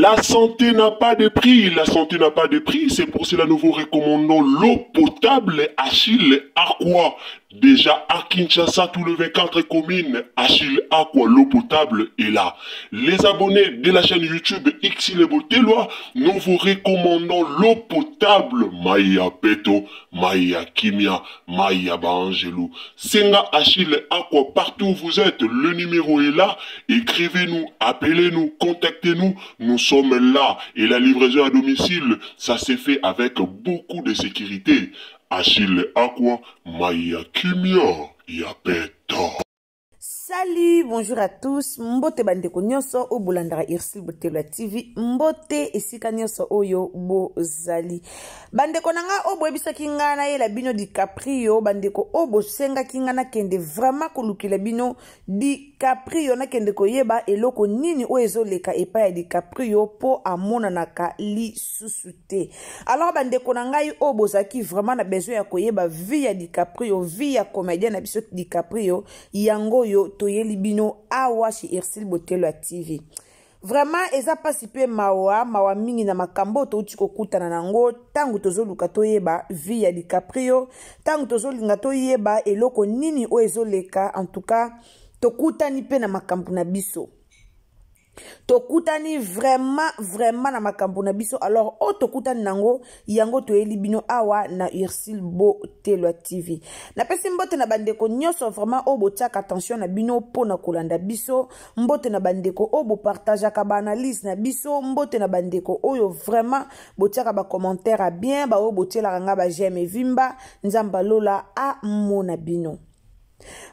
La santé n'a pas de prix, la santé n'a pas de prix, c'est pour cela nous vous recommandons l'eau potable Achille Aqua. Déjà à Kinshasa, tout le 24 communes, Achille Aqua, l'eau potable est là. Les abonnés de la chaîne YouTube Xile Boteloi, nous vous recommandons l'eau potable Maya Peto, Maya Kimia, Maya Baangelou. Senga Achille Aqua, partout où vous êtes, le numéro est là. Écrivez-nous, appelez-nous, contactez-nous. Nous sommes là. Et la livraison à domicile, ça s'est fait avec beaucoup de sécurité. Achille Aqua, Maya Kimia, Yapeto. Salut, bonjour à tous. Mbote bandeko nyonso oyo bolandaka Ursule Botelo ya TV. Mbote esika nyonso oyo bozali. Bandeko na nga oyo boyebisaki nga nayela bino DiCaprio, bandeko oyo bosengaki nga nakende vraiment kolukela bino DiCaprio, nakende koyeba eloko nini oyo ezoleka epai ya DiCaprio mpo amonanaka lisusu te. Alors bandeko na ngai oyo bozalaki vraiment na besoin ya koyeba vie ya DiCaprio, vie ya comédien na biso DiCaprio, yango oyo toyeli bino awa chez Ursule Botelo ya TV. Vraiment eza pasi pe mawa, mawa mingi na makambo touti kokutana nango ntango tozoluka toyeba vie ya DiCaprio, ntango tozolinga toyeba eloko nini oyo ezoleka. En tout cas tokutani pe na makambo na biso, tokutani vraiment vraiment na makambo na biso. Alors oyo tokutani nango yango toyeli bino awa na Ursule Botelo TV. Napesi mbote na bandeko nyonso vraiment oyo botiaka attention na bino mpona kolanda biso, mbote na bandeko oyo bopartageaka baanalyse na biso, mbote na bandeko oyo vraiment botiaka bacommentaire ya bien, baoyo botielaka nga ba j'aime evimba. Nzambe alola amona bino.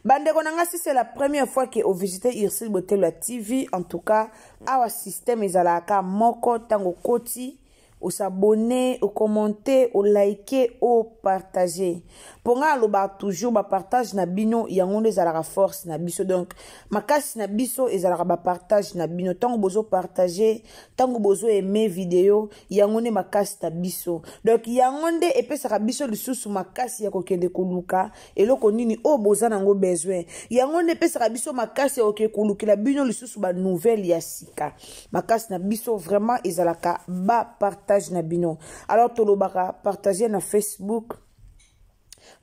Bandeko na nga, si c'est la première fois que ovisite Ursule Botelo ya TV, en tout cas awa système ezalaka moko, ntango okoti osabonne, okommente, olike, opartage. Mpo nga alobaka toujours bapartage na bino yango nde ezalaka force na biso. Donc makasi na biso ezalaka bapartage na bino. Ntango bozopartage, ntango bozoaime video, yango nde makasi na biso. Donc yango nde epesaka biso lisusu makasi ya kokende koluka eloko nini oyo boza nango besoin. Yango nde epesaka biso makasi ya kokende kolukela bino lisusu ba nouvelle ya sika. Makasi na biso vraiment ezalaka ba partage na bino. Alors tolobaka partager na Facebook,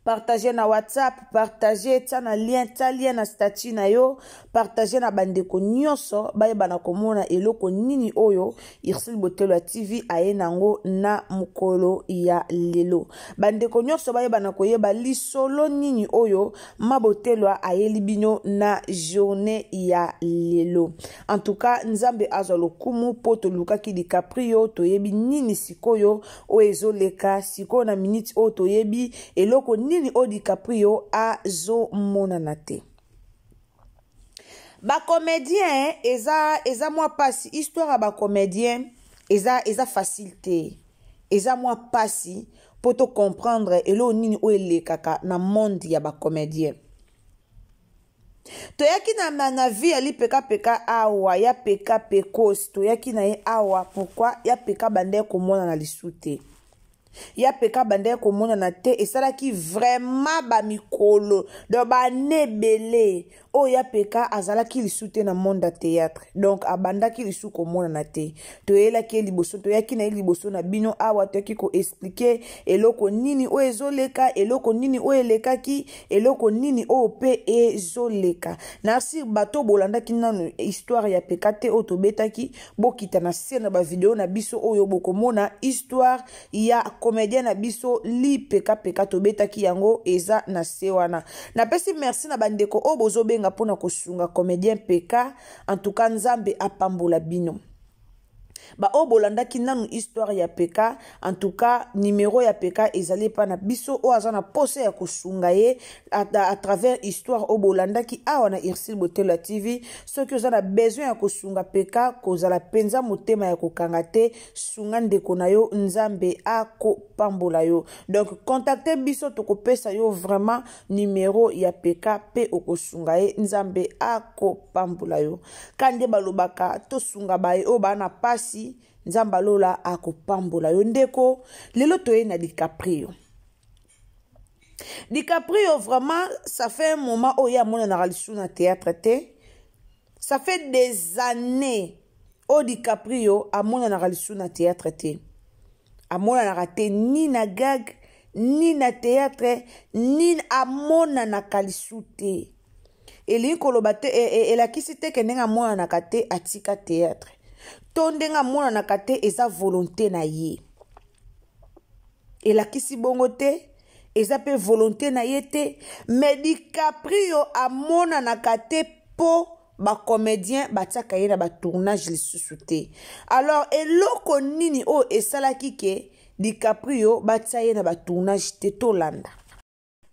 partager na WhatsApp, partager tia na lien, tia lien na statut na yo, partager na bandeko nyonso bayeba na komona eloko nini oyo Ursule Botelo ya TV aye nango na mokolo ya lelo. Bandeko nyonso bayeba na koyeba lisolo nini oyo Mabotelo ayeli bino na journée ya lelo. En tout cas Nzambe azwa lokumu po tolukaki DiCaprio, toyebi nini sikoyo oyo ezoleka sikoyo na minute oyo, toyebi eloko nini oyo DiCaprio azomonana te. Bacomédien eza mwa pasi, histoire ya bacomédien eza facile te, eza mwa pasi po to comprendre eloko nini oyo elekaka na monde ya bacomédien. Toyaki na vie ya lipekapeka awa ya peka pekos, toyaki na ye awa pourquoi ya peka bande komona na lisu te, ya peka bande komonana te. Esalaki vraiment ba mikolo donc banebele oyo ya peka azalaki lisu te na monde ya théâtre, donc abandaki lisu komonana te. Toyelaki ye liboso, toyaki na ye liboso na bino awa, toyaki koexplike eloko nini oyo ezoleka, eloko nini oyo elekaki, eloko nini oyo mpe ezoleka. Nasi bato bolandaki nanu histoire ya peka te oyo tobetaki, bokita na se na bavideo na biso oyo bokomona histoire ya comédien na biso li peka peka tobetaki yango eza na se wana. Napesi merci na bandeko oyo bozobenga mpona kosunga comédien peka. En tout cas Nzambe apambola bino. Ba oyo bolandaki nanu histoire ya peka, en tout cas numéro ya peka ezali epa na biso oyo aza na posa ya kosunga ye à travers histoire oyo bolandaki awa na Ursule Botelo ya TV. Soki oza na besoin ya kosunga peka, kozala mpenza motema ya kokanga te, sunga ndeko na yo, Nzambe akopambola yo. Donc contacte biso, tokopesa yo vraiment numéro ya peka pe okosunga ye, Nzambe akopambola yo. Ka nde balobaka tosunga baye oyo baa na pasi, Nzambe alola akopambola yo ndeko. Lelo toye na DiCaprio. DiCaprio vraiment ça fait un moment oyo amonanaka lisusu na théâtre te, ça fait des années. Oyo DiCaprio amonanaka lisusu na théâtre te. Amonanaka te ni na gag, ni na théâtre, ni amonanaka lisusu te. Elingi koloba te, e, e, elakisi te ke ndenge amonanaka te atika théâtre. To ndenge amonanaka te eza volonté na ye. Elakisi bongo te, eza pe volonté na ye te, mais DiCaprio amonanaka te po ba comédien batiaka ye na ba tournage lisusu te. Alors eloko nini oyo esalaki ke DiCaprio batia ye na ba tournage te? Tolanda.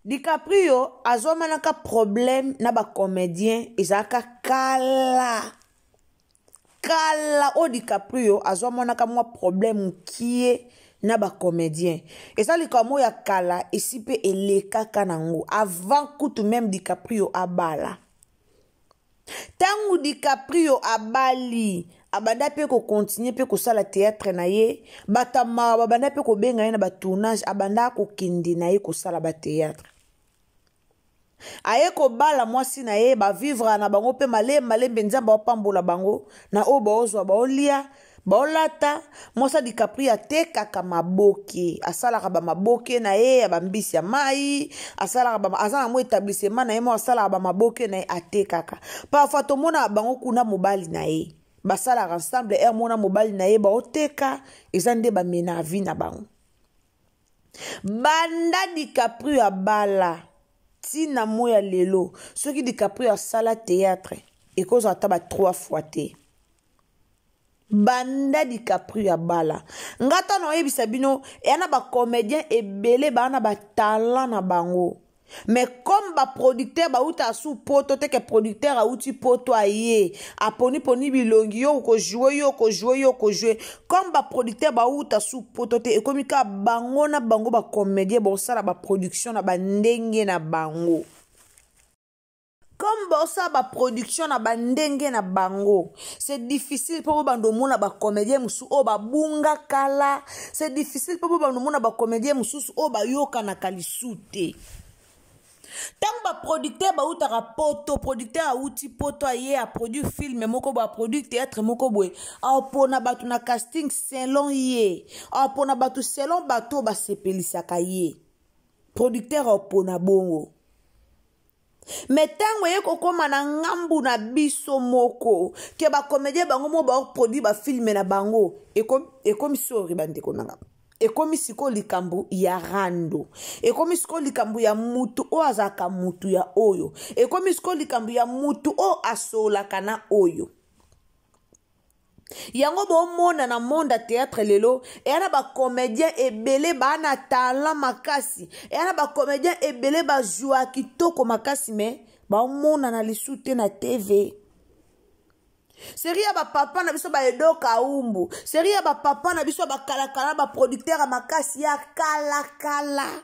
DiCaprio azwamanaka problème na ba comédien ezalaka kala kala oyo DiCaprio azwamanaka mwa problème mokie na ba comédien, eza likambo ya kala esi mpe elekaka nango avant kutu même DiCaprio abala. Ntango DiCaprio abali, abanda mpe kokontinue mpe kosala théâtre na ye, bato ya mawa babanda mpe kobenga ye na batournage, abanda kokende na ye kosala bathéâtre. Aye kobala mwasi na ye, bavivre na bango mpe malembe malembe, Nzambe apambola bango na oyo baozwa, baolia, baolata. Mwasi ya DiCaprio atekaka maboke, asalaka bamaboke na ye ya bambisi ya mai, asalaka ba, aza na mwa établissement na ye moko, asalaka bamaboke na ye atekaka. Parfois tomonaka bango kuna mobali na ye basalaka ensemble, heure mona mobali na ye baoteka, eza nde bamena vie na bango. Banda DiCaprio abala ntina mo ya lelo, soki DiCaprio asala théâtre ekozala ata ba 3 fois te. Banda DiCaprio abala, nga ta na oyebisa bino, eya na ba comédien ebele baa na ba talent na bango, mais comme ba producteur bauta asu poto te, ke producteur auti poto aye aponiponi bilongi, yo okojoue, yo okojoue, yo okojoue. Comme ba producteur bauta su poto te, ekomi kaka bango na bango ba comédien bosala ba production na bandenge na bango. Comme bosala ba production na bandenge na bango, c'est difficile mpo bobanda omona ba comédien mosusu oyo babunga kala, c'est difficile mpo bobanda omona ba comédien mosusu oyo bayokanaka lisu te. Ntango ba producteur bautaka poto, producteur auti poto aye aproduit film moko boye, aproduit théâtre moko boye, aopona bato na casting selon ye, aopona bato selon bato oyo basepelisaka ye. Producteur aopona bongo. Me ntango eye kokóma na ngambu na biso moko ke bacomédien bango moko baoproduit bafilme na bango, ekomi sori bandeko na nga, ekomi sikoyo likambo ya rando, ekomi sikoyo likambo ya mutu oyo azalaka mutu ya oyo, ekomi sikoyo likambo ya mutu oyo asolaka na oyo. Yango bomona na monde ya théâtre lelo, eya na bacomédien ebele baa na talent makasi, eya na bacomédien ebele bazwa kitoko makasi, me baomona na lisu te na TV. Seri ya bapapa na biso baedo kaumbu, seri ya bapapa na biso ya bakalakala, baproducteur ya makasi ya kalakala,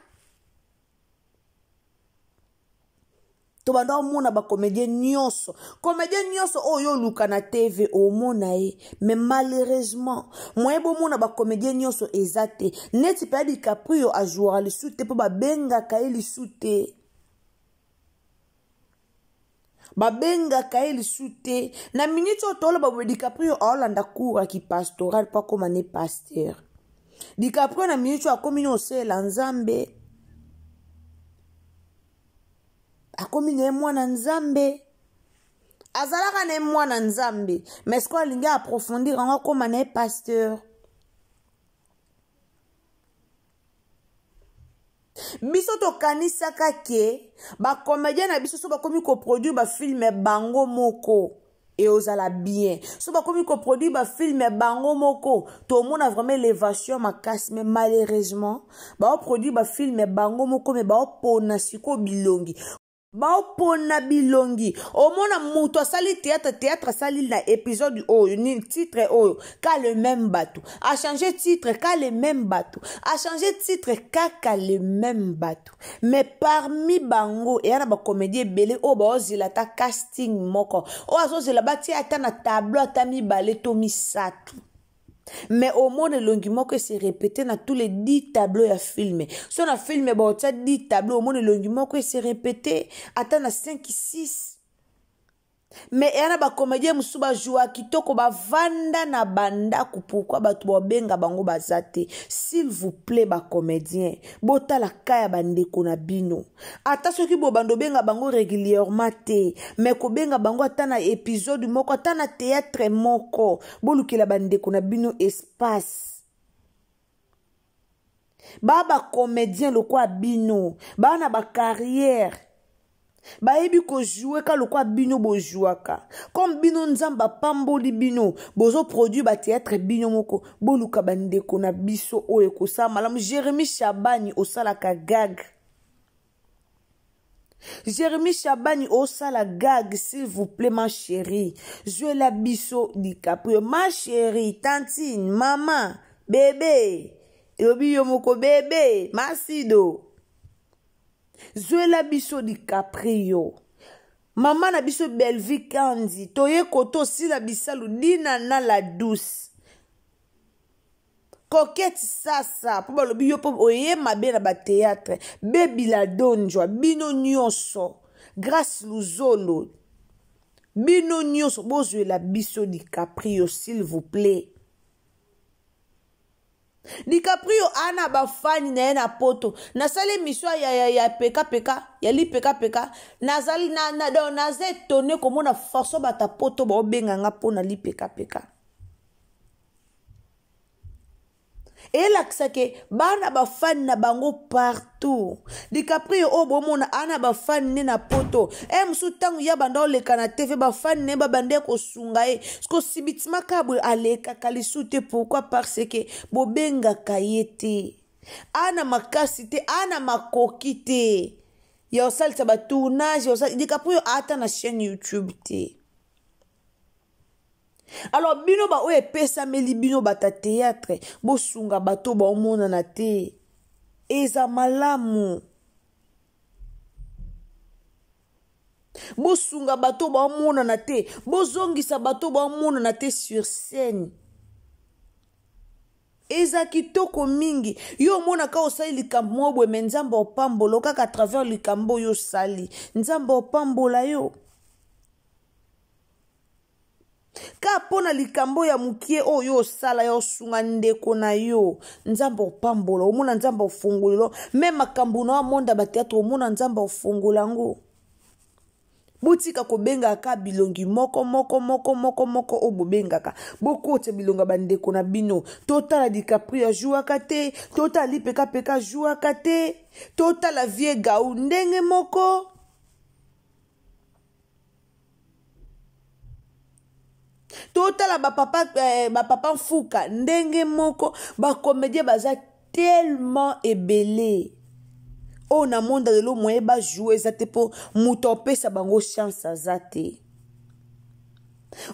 tobanda omona bacomédien nyonso, comédien nyonso oyo oluka na TV omona ye. Mais malheureusement moye bomona bacomédien nyonso eza te. Neti mpe ya DiCaprio azwaka lisu te mpo babengaka ye lisu te, babengaka ye lisu te. Na miniti oyo toloba boye, DiCaprio aolanda cours ya kipastoral mpo akóma ne pasteur. DiCaprio na miniti oyo akomi ne osalela Nzambe, akomi na ye mwana Nzambe, azalaka na ye mwana Nzambe, mais sikoyo alingi approfondir yango, akóma na ye pasteur. Biso tokanisaka ke bacomédien na biso so bakomi koproduire bafilme bango moko eozala bien, so bakomi koproduire bafilme bango moko tomona vraiment élévation makasi. Mais malheureusement baoproduire bafilme bango moko, me baopona sikoyo bilongi, baopona bilongi. Omona moto asali théâtre, théâtre asali na épisode oyo ni titre oyo ka le même bato, achange titre ka le même bato, achange titre kaka le même bato. Mais parmi bango eya na bacomédie ebele oyo baozela ata casting moko, oyo azozela batia ata na tableau ata mibale to misato, mais omona elongi moko ese répété na tous les 10 tableaux ya filme. So na filme baotia 10 tableau, omona elongi moko ese répété ata na 5 6. Mais eya na bacomédien mosusu bajua kitoko, bavanda na bandako. Pourquoi bato babenga bango baza te? S'il vous plaît, bacomédien, botala ka ya bandeko na bino. Ata soki bobanda obenga bango régulièrement te, mais kobenga bango ata na épisode moko, ata na théâtre moko, bolukela bandeko na bino espace. Baa bacomédien lokola bino, baa na bacarrière, bayebi kojoue ka lokola bino bojouaka. Comme bino Nzambe apamboli bino, bozoproduire batéâtre bino moko, boluka bandeko na biso oyo ekosala malamu. Jérémi Chabani, osalaka gag. Jérémi Chabani, osala gag. S'il vous plaît, ma chérie, zwela biso DiCaprio. Ma chérie, tantine, mama, bébé, elobi yo moko bébé Masido, zwela biso DiCaprio. Mama na biso Belvi Kandi, toye koto osila bisalu dina na la douce Coquette Sasa, mpo balobi yo mpo oye mabe na batéâtre. Bebila Donjwa, bino nyonso, Grâce Luzolo, bino nyonso, bozwela biso DiCaprio, s'il vous plaît. DiCaprio ana bafani na ye na Poto. Nasali émission ya pekapeka, ya lipekapeka. Nazali na, donc naza étonné komona façon bato ya Poto baobenganga mpo na lipekapeka. Elakisa ke bana bafani na bango partout. DiCaprio oyo bomona ana bafani nde na Poto. E mosusu ntango ya banda oleka na TV, bafani ne babande kosunga ye. Siko sibitima kaka boye, alekaka lisu te. Pourquoi? Parce que bobengaka ye te. Ana makasi te, ana makoki te ya kosalisa batournage. DiCaprio ata na chaîne YouTube te. Alors bino baoyo epesameli bino bato ya théâtre, bosunga bato baomonana te, eza malamu. Bosunga bato baomonana te, bozongisa bato baomonana te sur scène, eza kitoko mingi. Yo omonaka osali likambo moko boye, mais Nzambe opambola kaka à travers likambo oyo osali. Nzambe opambola yo ka mpo na likambo ya mokie oyo osala ya osunga ndeko na yo. Nzambe opambola, omona Nzambe ofungolela me makambo na amonda bateatre, omona Nzambe ofungola yango. Botika kobengaka bilongi moko moko moko moko moko oyo bobengaka. Bokotya bilongi ya bandeko na bino. Totala DiCaprio ajuaka te, totala Lipekapeka ajuaka te, totala vie Gau ndenge moko. Totala bapapa mfuka ndenge moko. Bacomédien baza tellement ebele oyo na monde lelo, moye bajoue eza te mpo moto apesa bango chance aza te.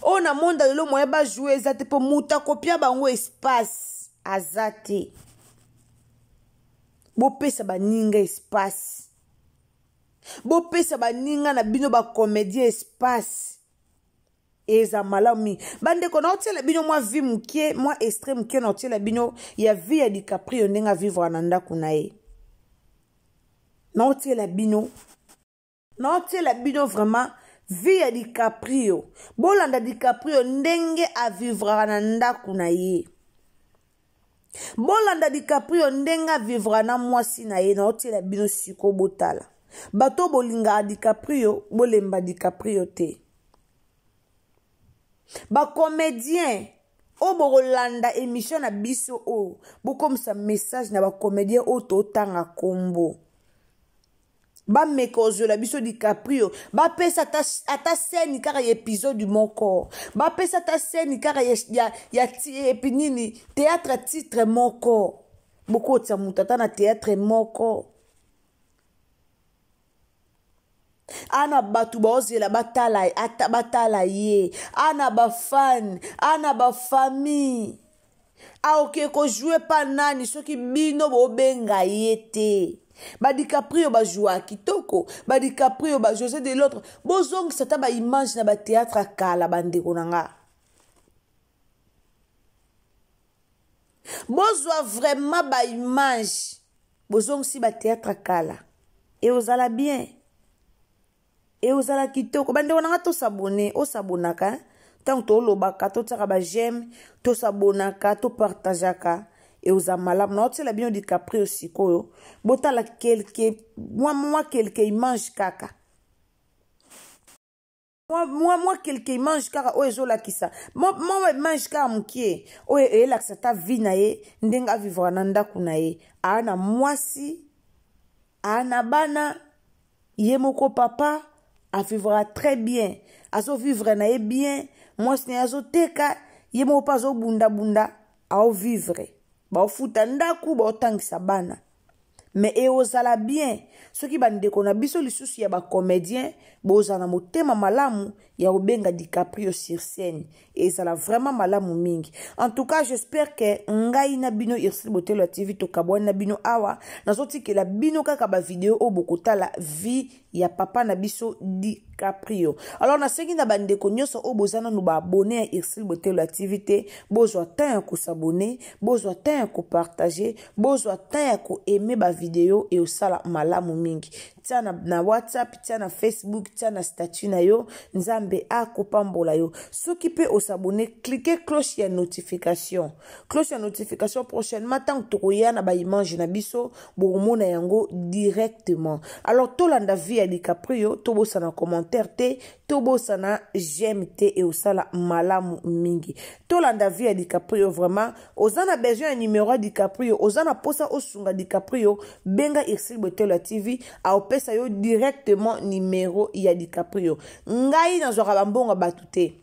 Oyo na monde lelo, moye bajoue eza te mpo moto akopia bango espace aza te. Bopesa baninga espace, bopesa baninga na bino bacomédien espace, eza malamu mingi. Bandeko, naotiela bino mwa vie mokie, mwa extrait mokie naotiela bino ya vie ya DiCaprio, ndenge avivre na ndako na ye. Naotiela bino vraiment vie ya DiCaprio. Bolanda DiCaprio ndenge avivraka na ndako na ye. Bolanda DiCaprio ndenge avivra na mwasi na ye. Naotiela bino siko, botala. Bato bolingaka DiCaprio, bolemba DiCaprio te. Bacomédien oyo bokolanda émission na biso oyo, bokomisa message na bacomédien oyo totanga nkombo, bameka ozwela biso DiCaprio. Bapesa ata scène kaka ya épisode moko, bapesa ata scène kaka ya epi nini, théâtre titre moko. Bokotia moto ata na théâtre moko. Ana bato baozela batala, ata batala ye. Ana bafan, ana bafamille. Aoke kojoue pa nani soki bino bobenga ye te? BaDiCaprio bajouaka kitoko, baDiCaprio, baJosé de l'autre, bozongisa ata baimage na batéâtre ya kala. Bandeko na nga, bozwa vraiment baimage, bozongisi batéâtre ya kala, e ozala bien. Eozala kitoko. Bandeko na nga tosabone, osabonaka ntango tolobaka, totiaka ba j'aime, tosabonaka, topartageaka. Eoza malamu. Naotiela bino DiCaprio sikoyo. Botala quelque mwa mwa quelque image kaka. Mwa mwa mwa quelque image kaka oyo ezolakisa. Mwa mwa image kaka mokie oyo eyelakisa ta vie na ye ndenge avivra na ndako na ye. Aa na mwasi, aa na bana, ye moko papa avivra très bien. Azovivre na ye bien, mwasi na ye azoteka, ye moko pe azobunda-bunda, aovivre. Baofuta ndako, baotangisa bana. Mais eozala bien soki bandeko na biso lisusu ya ba comédien bozala na motema malamu ya kobenga DiCaprio sur scène. Ezala vraiment malamu mingi. En tout cas, j'espère que ngai na bino Ursule Botelo ya TV tokabwani na bino awa. Nazotikela bino kaka ba video oyo bokotala vie ya papa na biso DiCaprio. Alors nasengi na bandeko nyonso oyo boza nanu ba abonné ya Ursule Botelo ya TV te, bozwa temps ya kosabonner, bozwa temps ya kopartager, bozwa temps ya koaimer ba video e osala malamu mingi. Tia na WhatsApp, tia na Facebook, tia na statut na yo, Nzambe akopambola yo. Soki pe osabonner, cliquez cloche ya notification. Cloche ya notification prochainement tant tokoya na ba image na biso, bokomona yango directement. Alors tolanda vie ya DiCaprio, tobosana commentaire te, tobosana j'aime te e osala malamu mingi. Tolanda vie ya DiCaprio vraiment, oza na besoin ya numéro ya DiCaprio, oza na posa osunga DiCaprio, benga Ursule Botelo ya TV, aopesa yo directement numéro ya DiCaprio. Ngai nazwaka ba mbongo batu te.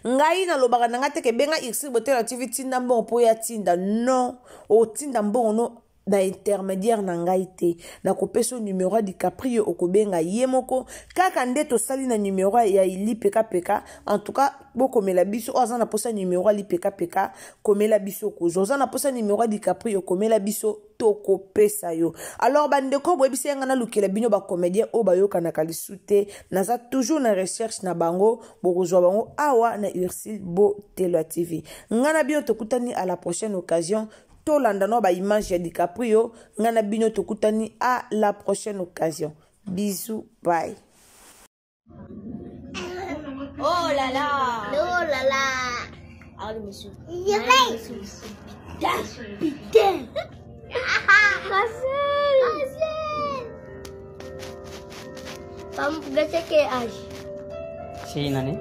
Ngai nalobaka na ngai te ke benga Ursule Botelo ya TV tinda mbongo po ya tinda. Non, otinda mbongo no na intermédiaire na ngai te. Nakopesa yo numéro ya DiCaprio, okobenga ye moko. Kaka nde tosali na numéro ya Ili Peka Peka. En tout cas, bokomela biso, oyo aza na posa numéro ya Ili Peka Peka, komela biso kozwa. Oza na posa numéro ya DiCaprio, komela biso tokopesa yo. Alors bandeko boyebisi nga nalukela bino ba comédien oyo bayokanaka lisu te. Naza toujours na recherche na bango, bokozwa bango awa na Ursule Botelo ya TV. Nga na bino tokutani à la prochaine occasion. Tolanda no ba image ya DiCaprio. Nga na bino tokutani à la prochaine occasion. Bisous, bye. Oh là là. Oh là là. Ah, le monsieur. Putain, putain. Racel. Racel. Pam, c'est quel âge? C'est une année.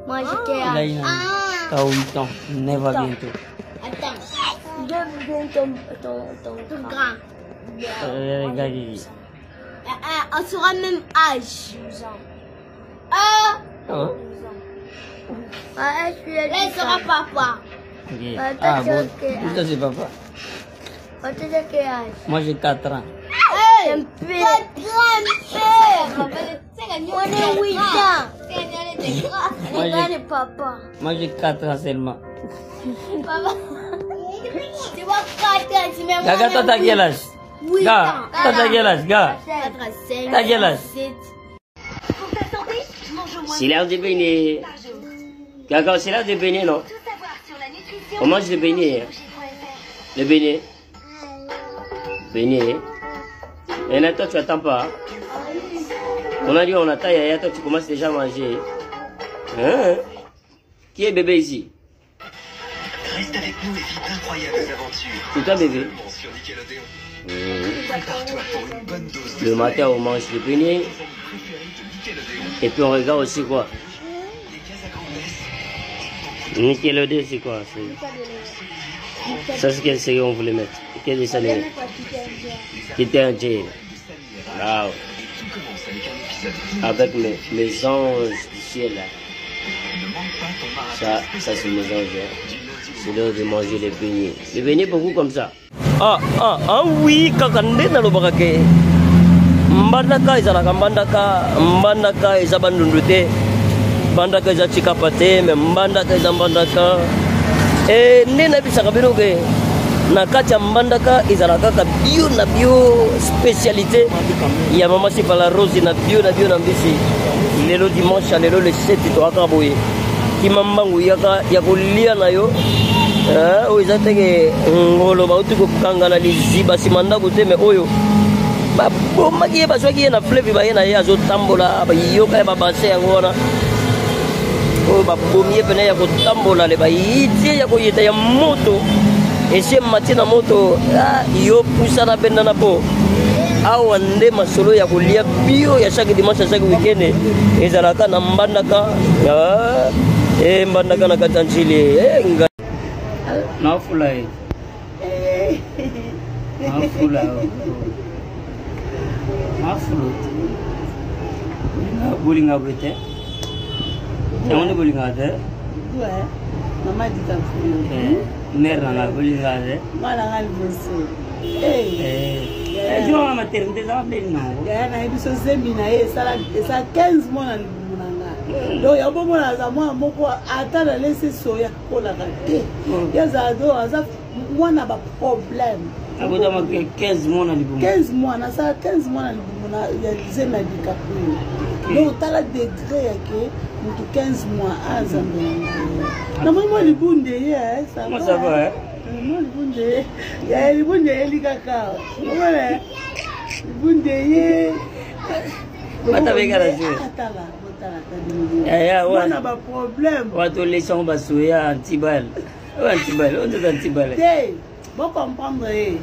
Moi, j'ai quel Il a âge? une année. Ah. T'as 8 ans. Never bientôt. Attends. Je viens ton grand. Regarde, il Ah, on sera même âge. 12 ans. Ah. Oh. Ah, je suis là, il sera papa. Ok. Ah, Ah, toi, bon. tu es Tout ça, c'est papa. Toi, tu as quel âge? Moi, j'ai 4 ans. Hey, un peu. 4 ans, père. On est 8 ans. Moi, j'ai Regarde papa. Moi, j'ai 4 ans seulement. Papa. Tu vois 4 ans, tu mets Gaga, toi, t'as quel âge? 8 Gars, ans. toi, t'as quel âge, gars? 4, 5, T'as quel âge? 7. C'est l'heure de baigner. Gaga, c'est l'heure de baigner, non? On mange le beignet. Hein? Le beignet. Beignet. Et là, toi, tu attends pas. On a dit on attend Yaya, toi, tu commences déjà à manger. Hein? Qui est bébé ici? Reste avec nous et vis d'incroyables aventures. C'est toi, bébé? Seulement sur Nickelodeon. Prépare-toi pour une bonne dose de Le matin, soleil. on mange le beignet. Les amis préférés de Nickelodeon. Et puis on regarde aussi quoi? Les Casagrandesses. Nickelodeon, c'est quoi? Ça, c'est quelle série on voulait mettre? Quel dessin animé? Qui était un Jane. Wow. Avec mes anges du ciel là. Ça, ça c'est mes anges. Hein. C'est l'heure de manger les beignets. Les beignets beaucoup comme ça. Ah, ah, ah oui, kaka nde nalobaka ke mbandaka ezalaka mbandaka, mbandaka eza bandundu te, mbandaka eza tshikapa te, mais mbandaka eza mbandaka. E nde nayebisaka bino ke na kati ya mbandaka ezalaka kaka bio na bio spécialité ya mama Sifa la Rose na bio na bio na mbisi. Lelo dimanche ya lelo le 7 toyaka boye. Kima mbangu yaka ya kolia na yo. Oyo eza teke ngolo bauti kokanga na liziba nsima ndako te, mais oyo Babomaki ye, bazwaki ye na fleuve, baye na ye azotambola, bayoka ye babanse yango wana oyo babomi ye pene ya kotambola le bayiti ye ya koyeta ya moto esi emati na moto. Ah, yo pusana bendana mpo awa nde masolo ya kolia bio ya chaque dimanche ya chaque weekend ezalaka na Mbandaka. Ah, e Mbandaka na kati ya Njili e, nafula ye nafula nafula bolinga boye te, yango nde bolingaka te. Mama DiCaprio. Mare na ngai, bolingaka te. Mwana nga liboso. Jour wana maternité ezaka ndeni nango. Yaya nayebi biso zemi na ye esala 15 mois na libumu na nga. Donc yango bomona aza mwana moko ata nalesi soya akolaka te. Ye azala do aza mwana baproblème. Abotama 15 mois na libumu. 15 mois, nasala 15 mois na libumu ya zemi ya DiCaprio. Donc tala degré ya ke motu 15 mois azambe yango namoni mwa libunde ye. Ça va. Mwa libunde ye, libunde eyeli kaka omona libunde ye. Batabekala se. Tala, botala ta mwana baproblème. Wato lesango basoya antibal oyo, antibal oyo nzoto antibal. Te, bocomprendre ye,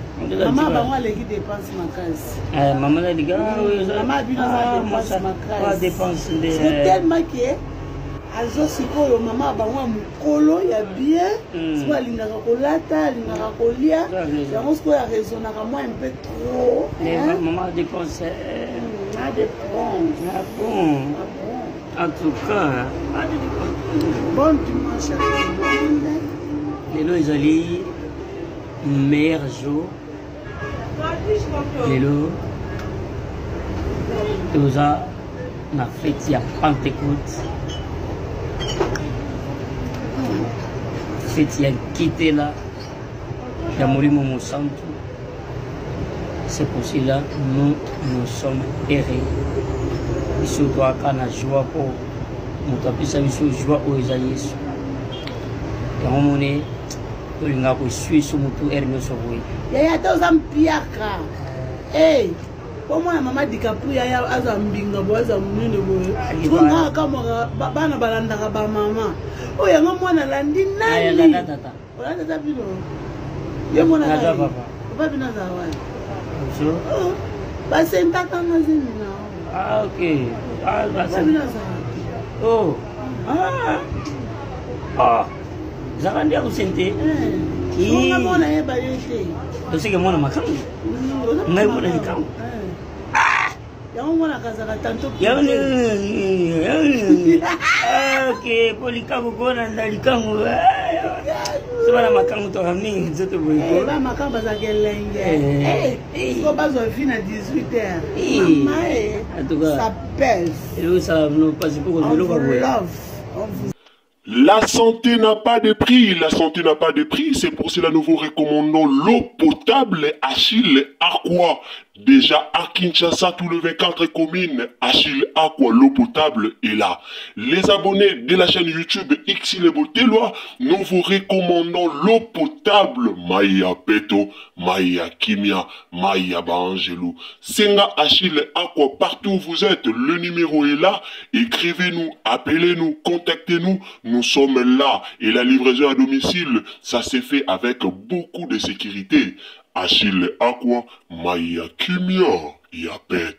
mama bango aleki dépense makasi. Mama nalika. Mama bino aza dépense makasi. Dépense nde. Tellement ke azo sikoyo mama bango ya mokolo ya bien, sikoyo alingaka kolata, alingaka kolia, yango sikoyo araisonnaka mwa un peu trop. Mama dépense. A dépense. Ah bon, en tout cas. Bon dimanche à tout le monde. Lelo ezali meilleur jour. Lelo toza na fête ya Pentecôte, fête ya nkitela ya Molimo Mosantu. C'est pour cela nous, nous sommes heureux. Biso toaka na joie mpo moto apesa biso joie oyo eza Yesu. Yango moni tolingaka koswiso motu ere nyonso boye. Yaya, ata oza mpiaka e po mwana mama DiCaprio aya azwa mbinga boye, azwa monene boye. Siko nga akamwaka bana balandaka bamama oyo. Yango mwana alandi nani? Tata. Olandi tata bino ye mwana. Naza papa. Papa bino azala wana basentaka nga zemi na. Ah, ok. Ah, papa bino azala. Oh. Ah. Ah. Zaka nde akosente. Nga mwana yeba ye te. Toseke mwana makambo. Ngai mwana likambo. Yango mwana kazaka tanto. Ok, po likambo kona na likambo. So bana makambo toka mingi nzoto boye. Ba makambo bazalaka elenge. Siko bazwa vi na 18 heures. Mama e. En tout cas. Ça pèse. Eloko esala bino mpasi mpo kozwa eloko boye. Love. On vous La santé n'a pas de prix, la santé n'a pas de prix, c'est pour cela nous vous recommandons l'eau potable Achille Aqua. Déjà à Kinshasa, tout le 24 communes, Achille Aqua, l'eau potable est là. Les abonnés de la chaîne YouTube Xile Boteloi, nous vous recommandons l'eau potable Maya Peto, Maya Kimia, Maya Baangelou. Senga Achille Aqua, partout où vous êtes, le numéro est là. Écrivez-nous, appelez-nous, contactez-nous. Nous sommes là. Et la livraison à domicile, ça s'est fait avec beaucoup de sécurité. Achille Aqua, Maya Kimia, Yapet.